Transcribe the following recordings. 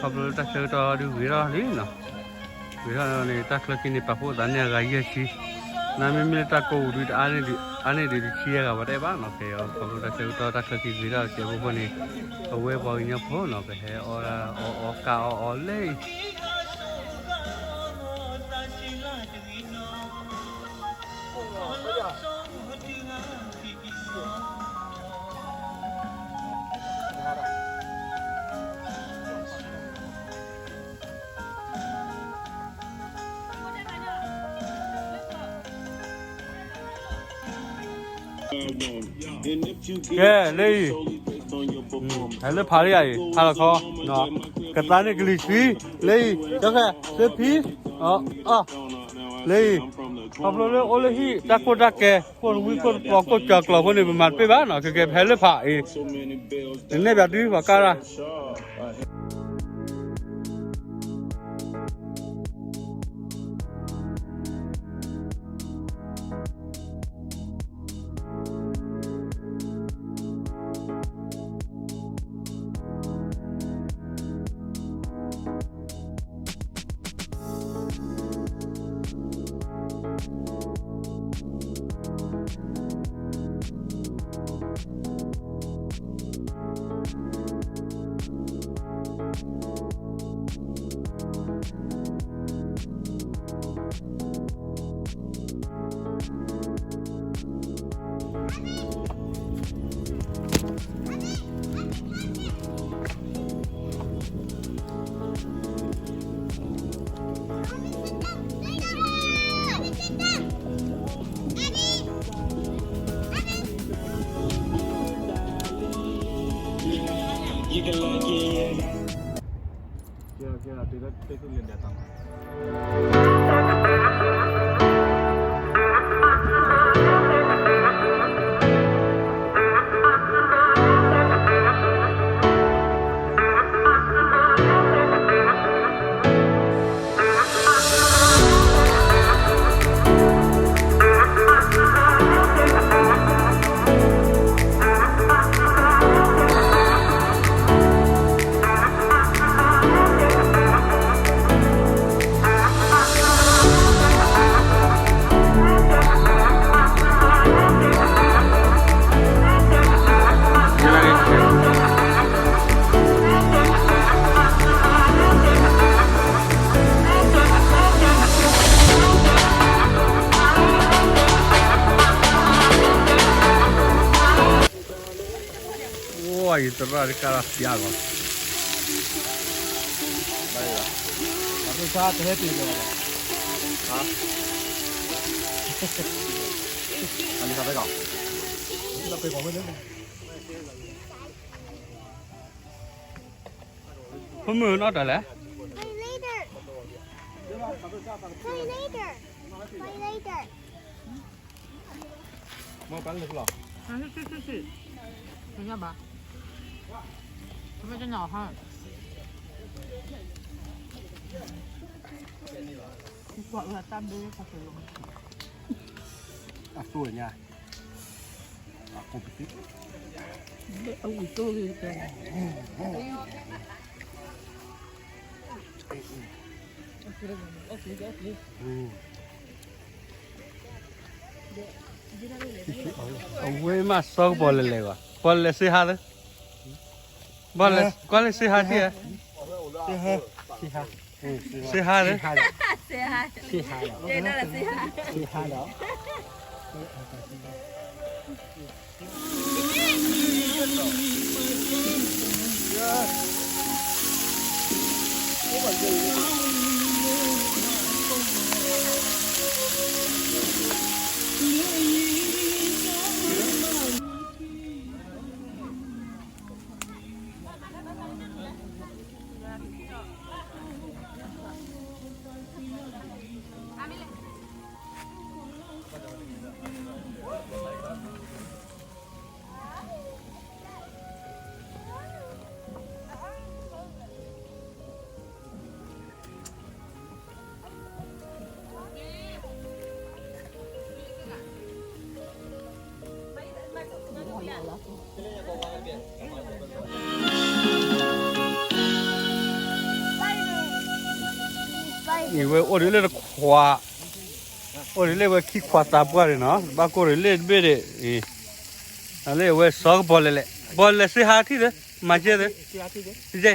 ခီဖျိလၢတၢ်ဆၢကတီၢ်ဒုးဂ့ၤထီၣ်လံနီၤ, ဂ့ၤထီၣ်န့ၣ် တၢ်ချၢခံန့ၣ် ပာ်ဖှိၣ်သးန့ၢ်အဂၤယဲၢ်ဆံ, နမ့မ့ၢ်လၢတၢ်ကိးပူၤဒုး တအါန့ၢ်ဒံး အါန့ၢ်ဒံးတဆံယဲၢ်ဂၤဘၣ်တအဲၣ်ဘၣ်နီၤ, ဖဲအံၤ ခီဖျိတၢ်ဆၢကတီၢ်တၢ်ချၢခံဂ့ၤထီၣ်စဲးဖိဖိန့ၣ်, အဝဲပှၤကညီဖိနီၤ ပဟဲအီၣ်ဒၣ်အီၣ်အီၣ်ကၢ်အီၣ်အီၣ်လၢ ကဲ လၢအံၤ, ဟဲလၢဖးလံယၤအံၤ ဖးလီၤခီ, ကသါန့ၣ်ကလံၤဆှံ, လၢအံၤ ကဖဲ လၢဖံ, အီၣ်, လၢအံၤ, ခီဖျိလၢအိၣ်လၢဟံၣ် တၢ်ကိၢ်တၢ်ကဲ ကိၢ်တဝံကိၢ်တပီၤကိၢ်ကၠီၤကျိၤအဃိန့ၣ် ပမၤတပ့ၢ်ဘၣ်နီၤ, ကကဲပဟဲလၢဖးအံၤ, နဲၣ်ပၠးဒုပှၤကၢ်တၢ် အိၣ် ယသရၣ်တကးလီၤပျါလီၤ, အသးတဟဲတ့ၢ်လီၤ, အန့ၣ်ခါပဲကီး, ဖိမုၣ်နီၢ်တၢ်လဲၣ်, Play later. Play later. Play later. မ့ၢ်ပှၤလၢလီၤ, ဟဲ ဟဲ ဟဲ ဟဲ ဟဲ ဟဲ ဟဲ အသိညါ, အကိးပတံၢ်, အဝံၢ်သိလၢ အဝဲမ့ၢ်စီၤကပီၤလဲၤလဲၤဘၣ်, ပီၤလဲၤစ့ဟါသၢ, ကွၢ်လၢစ့ဟါထံၣ်ဧါ, စ့ဟါသၢ, စ့ဟါလီၤ, စ့ဟါလီၤ. အံၤဝဲအိၣ်ဒ်လၢတခွး, အိၣ်ဒ်လၢဝဲခံခွးသးပှၢ်န့ၣ်နီၤ, ဘၣ်ကိၢ်ဒ်လၢတဘ့ၣ်ဒီး, အလၢအဝဲစီၤကပီၤလဲၤလဲၣ်, ပီၤလဲၤစ့ဟါထံၣ်သၢ, မၤကဲသၢ, ကဲ,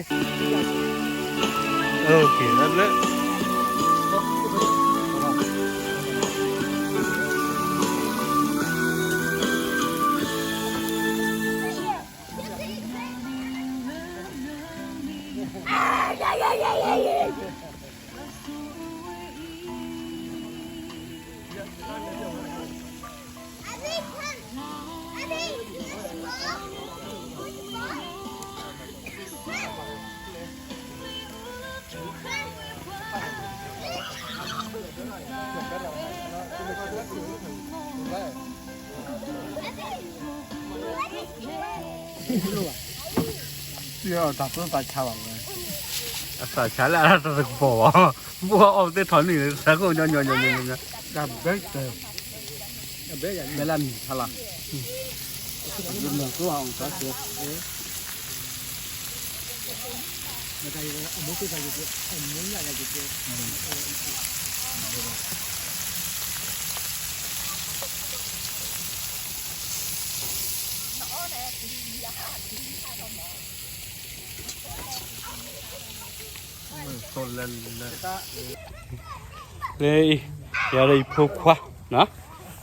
လၢ တၢ်ပၢသးဆါဘၣ်ဝဲ, အသးဆါလၢအတၢ်တကပီၤဘၣ်, ဘၣ်အီၣ်သ့ၣ်ထီၣ်န့ၣ်လၢသးခိၣ်ညီညီညီညီညီ, တၢ်ဘဲတၢ်, ဘဲလၢမံၤဆါလီၤ, မံၤကျိအီၣ်သးစဲး လၢအံၤ, ယၤဒီးယဖိခွါ, ပ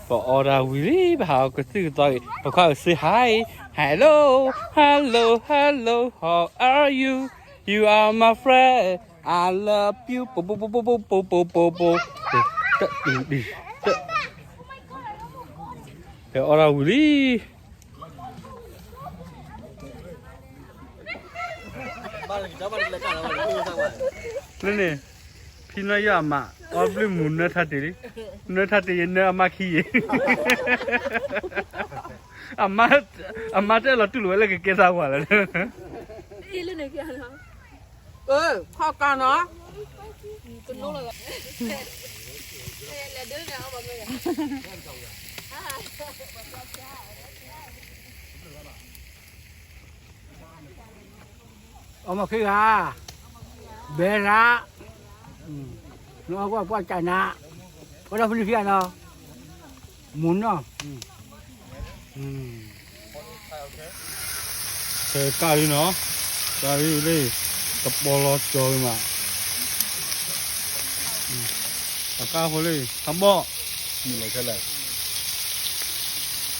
အီၣ်တၢ်ဝံၤလံ ပဟးအီၣ်ကသုၣ်ကသီအံၤ ပခွါက say hi, hello, hello, hello, how are you? You are my friend, I love you, ပိပိပိပိပိပိပိပိပိ, ပအီၣ်တၢ်ဝံၤလံ လၢန့ၣ်, ဖံနီၢ်ယီၢ်အမး အီဘျုးမူနၢထါတ့ၢ်လံ, နၢထါတ့ၢ်ယနၢအမါခံယ့ၣ်, အမါတအဲၣ်လီၤတူၢ်လိာ်ဝဲလၢကကဲသးဝၤလၢ, ခီၣ်ကၢနီၤ အီၣ်မ့ၤခံဂၤ, ဘဲရၣ်, နအီၣ်ကွၢ်ပှၢ်ကၢ်နၤ, ဝဲဒီးဖုလံခံဂၤနီၤ, မူနီၤ, ကၢ်လံနီၤ, ကၢ်လံလၢ, ကပီၤလီၤကၠီၤလံမး, အကၢ်ဖိလံ, ဟးဘီၣ်,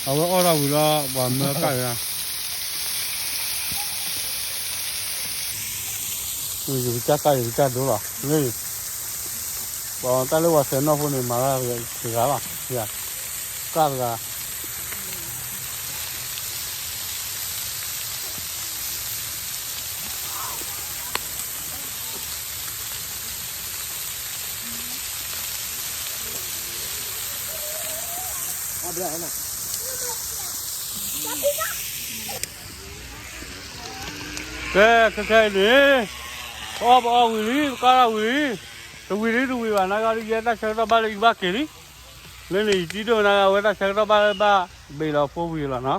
အဝဲအီၣ်တၢ်ဝံၤလီၤ ပှၤမၢကၢ်လံဧါ, ယကစၢ်ကၢ် ယကစၢ်ဒိလီၤ, လၢ, ပှၤတၢ်လၢပှၤဆဲးနီၢ်ဖိန့ၣ် မၤတၢ်တဂၤဘၣ်, ကၢ်တဂၤ ကဲ ခဲခဲအံၤန့ၣ်, ပအီၣ်ပအီဝံၤလံ ပကၢ်ထီၣ်ဝံၤလံ, တဝံၤလံတဝံၤဘၣ် နဂၤဒုးယဲတၢ်ဆၢကတီၢ်ဘၣ်လၢယဘၣ်က့ၤလံ, လၢန့ၣ်ယတံၤဒိၣ်နဂၤဝဲတၢ်ဆၢကတီၢ်ဘၣ်လၢဘၣ်ဘ့ၣ်လီၤဖိဝံၤလီၤနီၤ.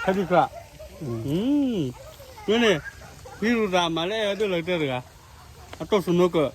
ခဲဒုးကျါ, မ့ၢ်န့ၣ်, ဖံရူၤသးမၤလၢအဲၣ်ဒိၣ်လၢကတၢၢ်တဂၤ, အတိၢ်စနိကၢၢ်,